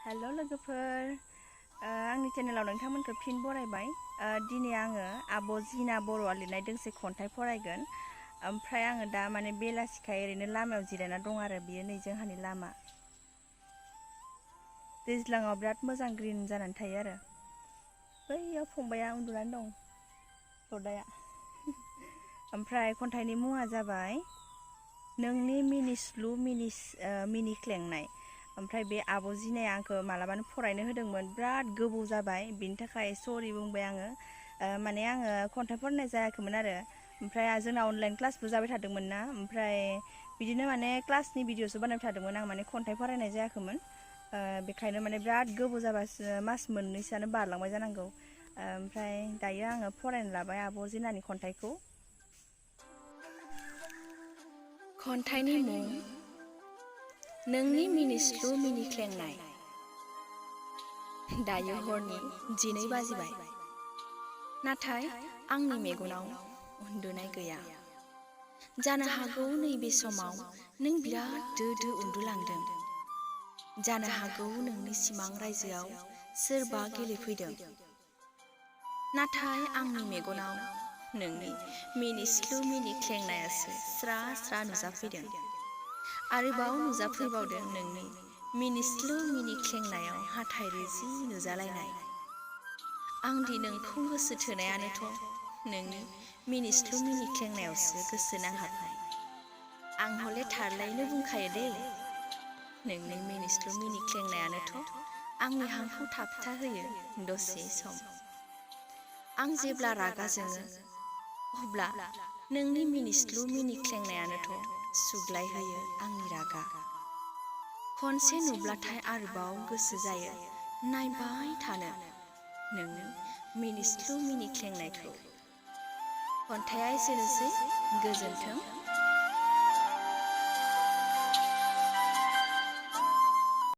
हेल' लोगोफोर आंनि चेनेलाव नोंथांमोनखौ फिन बरायबाय। दिनै आङो आब' जिना बर'आ लिरनाय दोंसे खन्थाइ फरायगोन। ओमफ्राय आङो दा माने बेलासिखाय ओरैनो लामायाव जिरायना दं आरो बियो नै जोंहानि लामा। दैज्लाङाव बिराद मोजां ग्रिन जानानै थायो आरो। बैयाव फंबाया उन्दुनानै दं लदाया। ओमफ्राय खन्थाइनि मुङा जाबाय नोंनि मिनिस्लु मिनिख्लेंनाय। ओमफ्राय बे आब' जिनाया आंखौ मालाबानो फरायनो होदोंमोन, बिराद गोबाव जाबाय, बिनि थाखाय सरि बुंबाय आङो। माने आङो खन्थाइ फरायनाय जायाखैमोन आरो। ओमफ्राय जोंना अनलाइन क्लासबो जाबाय थादोंमोन ना, ओमफ्राय बिदिनो माने क्लासनि भिडिअसो बानायबाय थादोंमोन आं, माने खन्थाइ फरायनाय जायाखैमोन। बेखायनो माने बिराद गोबाव जाबासो मास मोननैसोआनो बारलांबाय जानांगौ। ओमफ्राय दायो आङो फरायनो लाबाय आब' जिनानि खन्थाइखौ। खन्थाइनि मुं नोंनि मिनिस्लु मिनिख्लेंनाय। दायो हरनि 12 बाजिबाय, नाथाय आंनि मेगनाव उन्दुनाय गैया। जानो हागौ नैबे समाव नों बिराद दो उन्दुलांदों। जानो हागौ नोंनि सिमां रायजोआव सोरबा गेलेफैदों। नाथाय आंनि मेगनाव नोंनि मिनिस्लु मिनिख्लेंनायासो स्रा स्रा नुजाफैदों। आरोबाव नुजाफैबावदों नोंनि मिनिस्लु मिनिख्लेंनायाव हाथाइ रोजि नुजालायनाय। आंदि नोंखौ गोसो थोनायानोथ' नोंनि मिनिस्लु मिनिख्लेंनायावसो गोसो नांहाबनाय। आं हले थारलायैनो बुंखायो दे, नोंनि मिनिस्लु मिनिख्लेंनायानोथ' आंनि हांखौ थाबथा होयो दसे सम। आं जेब्ला रागा जोङो अब्ला नोंनि मिनिस्लु मिनिख्लेंनायानोथ' सुग्लाय होयो आंनि रागा। खनसे नुब्लाथाय आरोबाव गोसो जायो नायबाय थानो नोंनि मिनिस्लु मिनिख्लेंनायखौ। खन्थाइया एसेनोसै, गोजोन्थों।